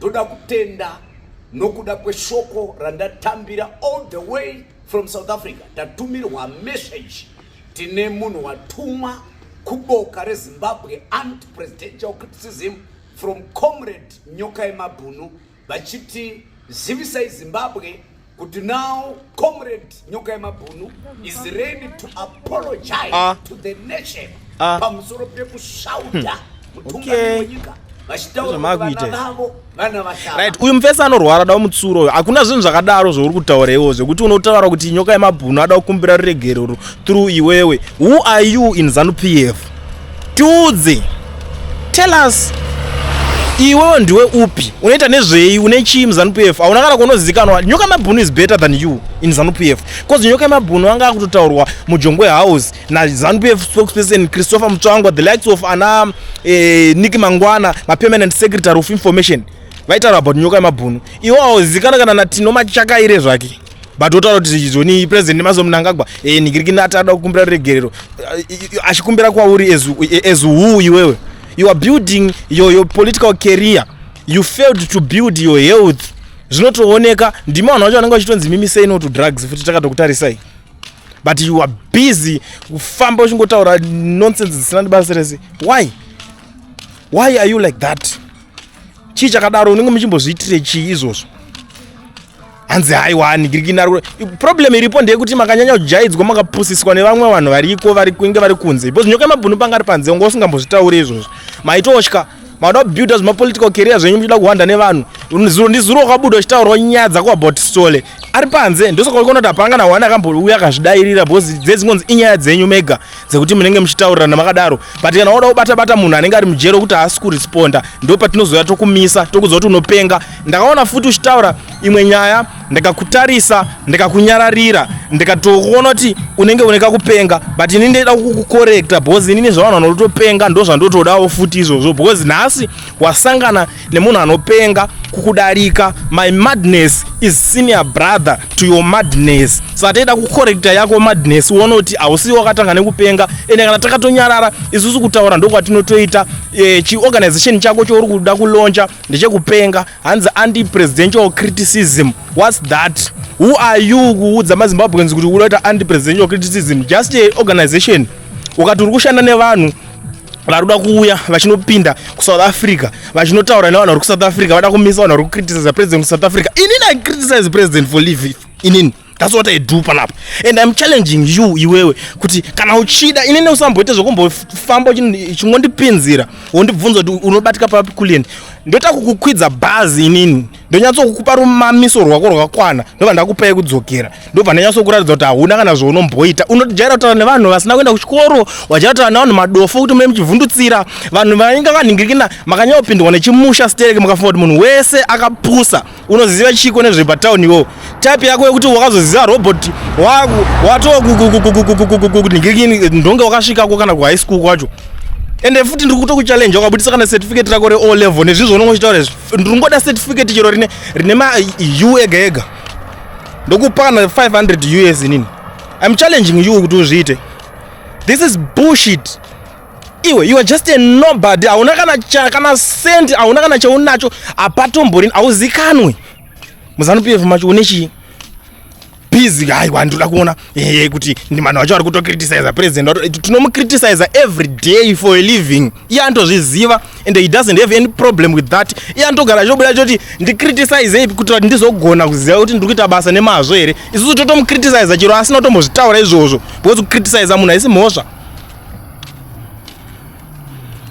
Ndoda kutenda nokuda kweshoko randatambira all the way from South Africa. Tatumirwa message, tine munhu watumwa kuboka reZimbabwe Anti-Presidential Criticism from Comrade Nyoka Yemabhunu, vachiti zivisai Zimbabwe kuti now Comrade Nyoka Yemabhunu is ready to apologize to the nation pamusoro pekushauta mutungamiri wenyika, vachitaura kuti vana Zvamakuita. Vavo vana vashava. Right, uyu mufesi anorwara, da mutsuro uyu. Hakuna zvinhu zvakadaro zvauri kutaura iwo, zvekuti unotaura kuti Nyoka Yemabhunu ada kukumbira ruregerero through iwewe. Who are you in ZANU PF? Tiudze, tell us, iwewe ndiwe upi? Unoita nezvei? Une chii muZANU PF? Hauna kana kunozikanwa. Nyoka Yemabhunu is better than you in ZANU PF, because Nyoka Yemabhunu anga akutotaurwa muJongwe House naZANU PF spokesperson Christopher Mutsvangwa, the likes of ana Nick Mangwana, mapermanent secretary of information, vaitaura about Nyoka Yemabhunu. Iwe hauzikanwa kana naTino Machakaire zvake, but wotaura kuti zvoni President Emmerson Mnangagwa nigirikinati ada kukumbira ruregerero, achikumbira kwauri as who? Iwewe, you are building your political career. You failed to build your health. Zvinotooneka ndimi vanhu vacho vanenge vachitonzi mimi say no to drugs futi, takatokutarisai, but you are busy kufamba uchingotaura nonsense dzisina nebasa rese. Why are you like that? Chii chakadaro? Unenge muchimbozviitire chii izvozvo? Hanzi haiwa, nigirikinari. Problem iripo ndeyekuti makanyanya kujaidzwa, makapusiswa nevamwe vanhu variko, vari kunge vari kunze, because Nyoka Yemabhunu panga ari panze unga usingambozvitauri izvozvo. Maitotya, mauda kubuilda zvimapolitical career zvenyu, muchida kuhwanda nevanhu. Zuro ndizuro wakabuda uchitaurawo nyaya dzako about Stole ari panze. Ndosaka uri kuona kuti hapana kana one akambouya akazvidairira, because dzedzingonzi inyaya dzenyu mega dzekuti munenge muchitaurirana makadaro. But kana wada kubata bata munhu anenge ari mujero kuti haasi kuresponda, ndo patinozoya tokumisa, tokuudza kuti unopenga. Ndakaona futi uchitaura imwe nyaya, ndikakutarisa, ndikakunyararira, ndikatokuona kuti unenge une kakupenga, but ini ndoida kukucorrecta, because inini zvavanhu vanotopenga ndo zvandotodawo futi izvozvo, because nhasi wasangana nemunhu anopenga kukudarika. My madness is senior brother to your madness. Saka toida kucorrecta yako madness, uone kuti hausi wakatanga nekupenga. Ende kana takatonyarara isusu, kutaura ndokwatinotoita. Chiorganization chako chouri kuda kulauncha ndechekupenga. Hanzi anti-presidential criticism. What's that? Who are you kuudza maZimbabweans kuti uda kuita anti-presidential criticism? Just a organization ukati uri kushanda nevanhu vari kuda kuuya vachinopinda kuSouth Africa, vachinotaura nevanhu vari kuSouth Africa, vada kumisa vanhu vari kucriticize president kuSouth Africa. Inini I criticize president for live inini. That's what I do panapa, and I'm challenging you iwewe kuti kana uchida inini, usamboite zvekumbofamba uchingondipinzira wondibvunza kuti unobatika papi. Kulien, ndoita kukukwidza bhazi inini, ndonyatsokukupa rumamiso rwako rwakakwana, ndobva ndakupai kudzokera, ndobva ndanyatsokuratidza kuti hauna kana zvaunomboita. Unojaira kutaura nevanhu vasina kuenda kuchikoro, wajaira kutaura nevanhu madofo, kuti mune muchivhundutsira vanhu vanenge vanhingirikina. Makanyanyopindwa nechimusha stereke, mukafunga kuti munhu wese akapusa. Unoziva chiko nezvepatauni iwowo? Type yako yekuti wakazoziva robot watokunhingirikini, ndonge wakasvikako kana kuhigh school kwacho. Ende futi ndiri kutokuchallenge, wakabudisa kana certificate rako re-O level nezvinhu zvaunonge uchitaura izvi. Ndiri kungoda certificate chero rine ma-U ega ega, ndokupa kana 500 US. Inini I'm challenging you kuti uzviite. This is bullshit. Iwe, you are just a nobody. Hauna kana cent, hauna kana chaunacho, hapatomborini, hauzikanwe muZANU PF macho. Une chii? Busy, haiwa, ndoda kuona kuti vanhu vacho vari kutocriticiza president. Tinomucriticiza every day for a living. Iye anotozviziva and he doesn't have any problem with that. Iye anotogara achobuda choti ndicriticize kuti ndizogona kuziva kuti ndiri kuita basa nemazvo here. Isusu totomucriticiza chero asina kutombozvitaura izvozvo, because kucriticiza munhu haisi mhosva.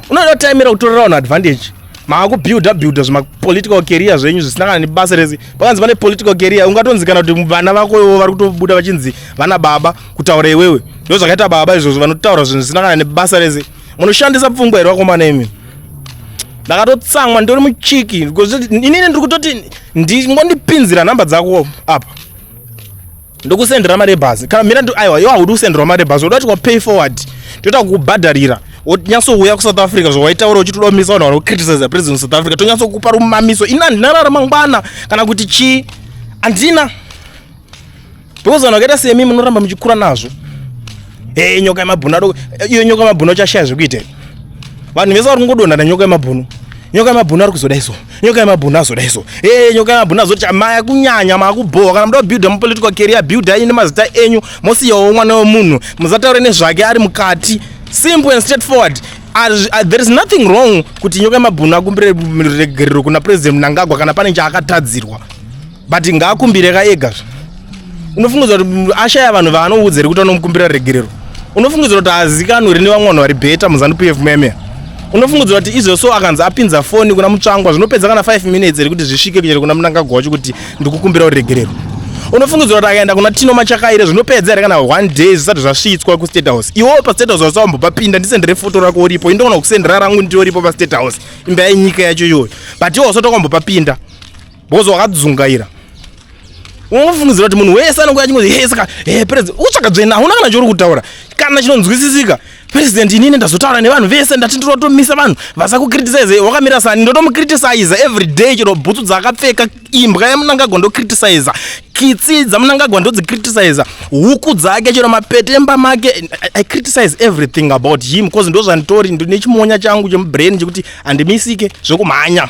Unoda kutaimira kutorera vanhu advantage, maakubuilda builda zvimapolitical career zvenyu zvisina kana nebasa rese. Pakanzi pane political career, ungatonzi kana kuti vana vako ivo vari kutobuda vachinzi vana baba kutaura iwewe. Ndo zvakaita baba izvozvo, vanotaura zvinhu zvisina kana nebasa rese. Munoshandisa pfungwa here vakomana imi? Ndakatotsamwa, ndori muchiki. Inini ndiri kutoti ndingondipinzira nhamba dzako apa, ndokusendera mari yebhazi. Kana mira, aiwa, iwe haudi kusenderwa mari yebhazi, uda kuti wapay forward, toita kukubhadharira, wonyatsouya kuSouth Africa. Zvawaitaura uchitoda kumisa vanhu vanocriticize president South Africa, tonyatsokupa rumamiso. Ini handina rara mangwana kana kuti chii, handina, because vanhu vakaita semi munoramba muchikura nazvo. E, Nyoka Yemabhunu ado, iyo Nyoka Yemabhunu uchashaya zvekuita. Vanhu vese vari kungodonha naNyoka Yemabhunu. Nyoka yemabhunu ari kuzodai so, Nyoka yemabhunu azodai so, e Nyoka yemabhunu azoti maya kunyanya maakubhowa. Kana muda kubuilda mupolitical career, builda ine mazita enyu, mosiyawo mwana wemunhu, musataure nezvake ari mukati. Simple and straightforward. There is nothing wrong kuti Nyoka yemabhunu akumbire regerero kuna President Mnangagwa kana pane chaakatadzirwa, but ngaakumbire ka ega. Unofungidzwa kuti ashaya vanhu vaanoudza here kuti anomukumbira regerero? Unofungidzwa kuti haazikanwi rini vamwe vanhu vari better muZANU PF meme? Unofungidzwa kuti izvo akanzi apinza foni kuna Mutsvangwa, zvinopedza kana 5 minutes here kuti zvisvike kuchero kuna Mnangagwa wacho kuti ndikukumbira ruregerero? Unofungidzwa kuti akaenda kuna Tino Machakaire, zvinopedza here kana one day zvisati zvasvitswa kuState House? Iwewo paState House wasawambopapinda. Ndisendere foto rako uripo, indoona kusendera rangu ndioripo paState House, imba yenyika yacho iyoyo, but iwe wasati wakambopapinda because wakadzungaira. Unofungidzira kuti munhu wese anonge achingozi, "He, saka he president utsvaka dzvena." Hauna kana chauri kutaura kana chinonzwisisika. President, inini ndazotaura nevanhu vese, ndati ndinotomisa vanhu vasakukriticize. Wakamira sani? Ndotomukriticize every day, chero bhutsu dzaakapfeka imbwa yaMunangagwa ndokriticiza, kitsi dzaMunangagwa ndodzikriticiza, huku dzake, chero mapete emba make. I criticize everything about him because ndo zvanditori, ndine chimonya changu chemubrain chekuti handimisike zvekumhanya.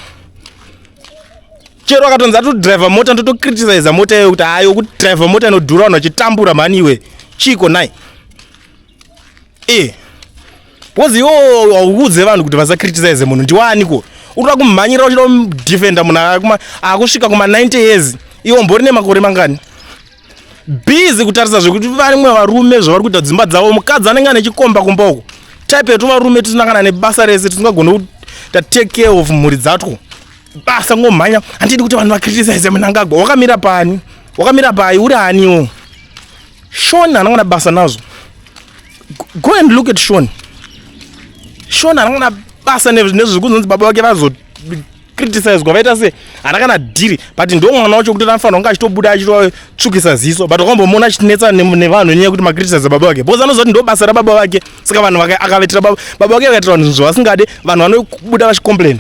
Chero akatonzi atodhiraivha mota, ndotokriticiza mota iyoyo kuti hayo kudhiraivha mota inodhura, vanhu vachitambura mhani. Iwe chiko nai e? Because iwo hauudze vanhu kuti vasakriticize munhu, ndiwaniko urikuda kumhanyira uchida kudefenda munhu akusvika kuma90 years? Iwo mbori nemakore mangani? Busy kutarisa zvekuti vamwe varume zvavari kuita dzimba dzavo. Mukadzi anenge ane chikomba kumba uko. Type yetu varume tisina kana nebasa rese, tisingagoni kuta take care of mhuri dzatwo, basa ngomhanya. Handidi kuti vanhu vakriticize Mnangagwa. Wakamira pani? Wakamira pai? Uri haniwo? Shon haana kana basa nazvo. Go and look at Shon. Shon haana kana basa nezvekuzonzi baba vake vazokriticizwa, vaita sei, haana kana dhiri. But ndo mwana wacho kuti anofanira kunge achitobuda achitotsvukisa ziso, but wakambomuona achinetsa nevanhu nenyaya yekuti makriticize baba vake? Because anoziva kuti ndo basa rababa vake. Saka vanhu akavetera baba vake vakaitira vanhu zvinhu zvavasingade, vanhu vanobuda vachicomplain.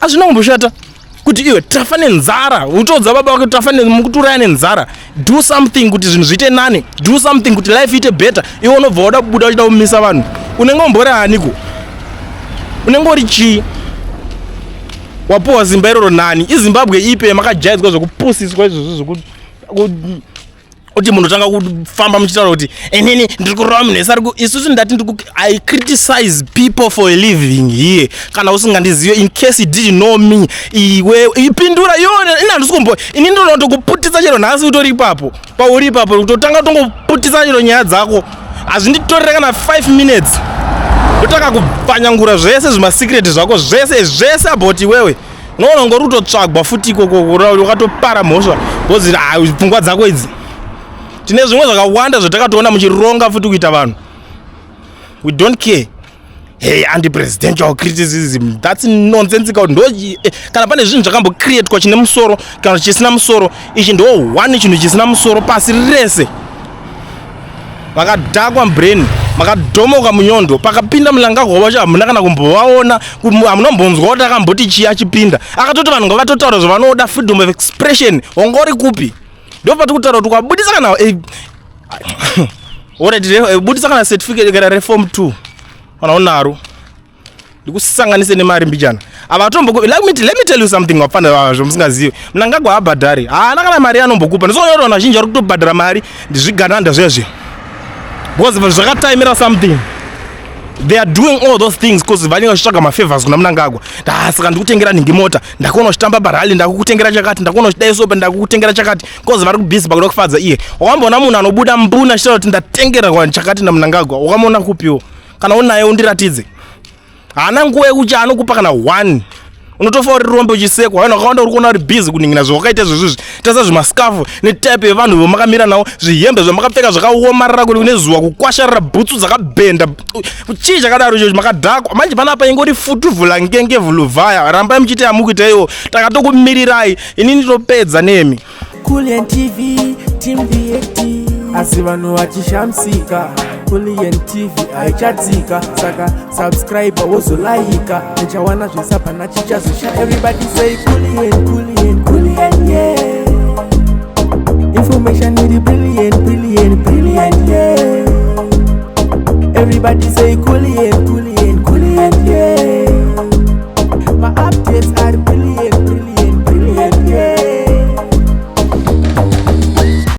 Hazvina kumboshata kuti iwe tafa nenzara, utodza baba vake, tafa mukuturaya nenzara, do something kuti zvinhu zviite nani, do something kuti life iite better. Iwe unobva wada kubuda uchida kumisa vanhu. Unenge umbori haniko? Unenge uri chii? Wapuwa simba iroro nani? IZimbabwe ipe makajaidzwa zvekupusiswa izvozvo kuti munhu otanga kufamba muchitaura kuti inini ndiri kurova munhu wese ari isusu ndati ndiri I criticize people for a living here. Kana usingandizive, in case you didn't know me, iwe ipindura iwe. Ini handisi kumbo, ini ndinotokuputisa chero nhasi utori ipapo pauri ipapo, kutotanga tongoputisa chero nyaya dzako. Hazvinditorere kana 5 minutes, ndotanga kupfanyangura zvese zvimasecret zvako zvese zvese about iwewe. Unoona ngori kutotsvagwa futi ikoko, wakatopara mhosva because ah, pfungwa dzako idzi. Tine zvimwe zvakawanda zvatakatoona muchironga futi kuita vanhu. We don't care. Hey, anti-presidential criticism, that's nonsensical. Ndo kana pane zvinhu zvakambocreatwa chine musoro kana chisina musoro, ichi ndo one chinhu chisina musoro pasi rese. Vakadhakwa mubrain, makadhomoka munyondo. Pakapinda Mnangagwa wacho, hamuna kana kumbovaona, hamuna kumbonzwa kuti akamboti chii achipinda. Akatoti vanhu ngavatotaura zvavanoda, freedom of expression. Wanga uri kupi? Ndo pati kutaura kuti ukabudisa kana alright, budisa kana certificate kana reform 2 kana unaro, ndikusanganise nemari mbijana. Avatombo, let me tell you something, wapfana, zvomusingazivi. Mnangagwa haabhadhari, haana kana mari anombokupa. Ndisoona kuti vanhu vazhinji vari kutobhadhara mari ndizvigananda zvezve because zvakataimira something. They are doing all those things because vanenge vachitsvaga mafavors kuna Mnangagwa. Saka ndikutengera nhingi mota, ndakuona uchitamba parally, ndakukutengera chakati, ndakuona uchidai sopa, ndakukutengera chakati, because vari kubusy pakuda kufadza iye. Wakamboona munhu anobuda mbuna achitaura kuti ndatengera chakati naMnangagwa? Wakamuona kupiwo? Kana unaye undiratidze. Haana nguva yekuti anokupa kana one. Unotofa uri rombe uchisekwa. Vanhu vakawanda uri kuona uri busy kuningira zvawakaita izvozvizvi. Tarisa zvimasikafu netype yevanhu vamakamira navo, zvihembe zvamakapfeka zvakaomarara kuri nezuva, kukwasharara, bhutsu dzakabhenda. Chii chakadaro ichocho? Makadhakwa manje. Panapa ingori futuvhula ngenge vhuluvhaya. Rambai muchiita yamukuita iwo, takatokumirirai. Inini topedza nemi. Kulian TV, Team VAT. Asi vanhu vachishamisika, Kulian TV haichatsika. Saka subscribe, wozolaika, uchawana zvese, hapana chichazosha. Everybody say Kulian, Kulian, Kulian, yeah. Information iri brilliant, brilliant, brilliant, yeah. Everybody say Kulian.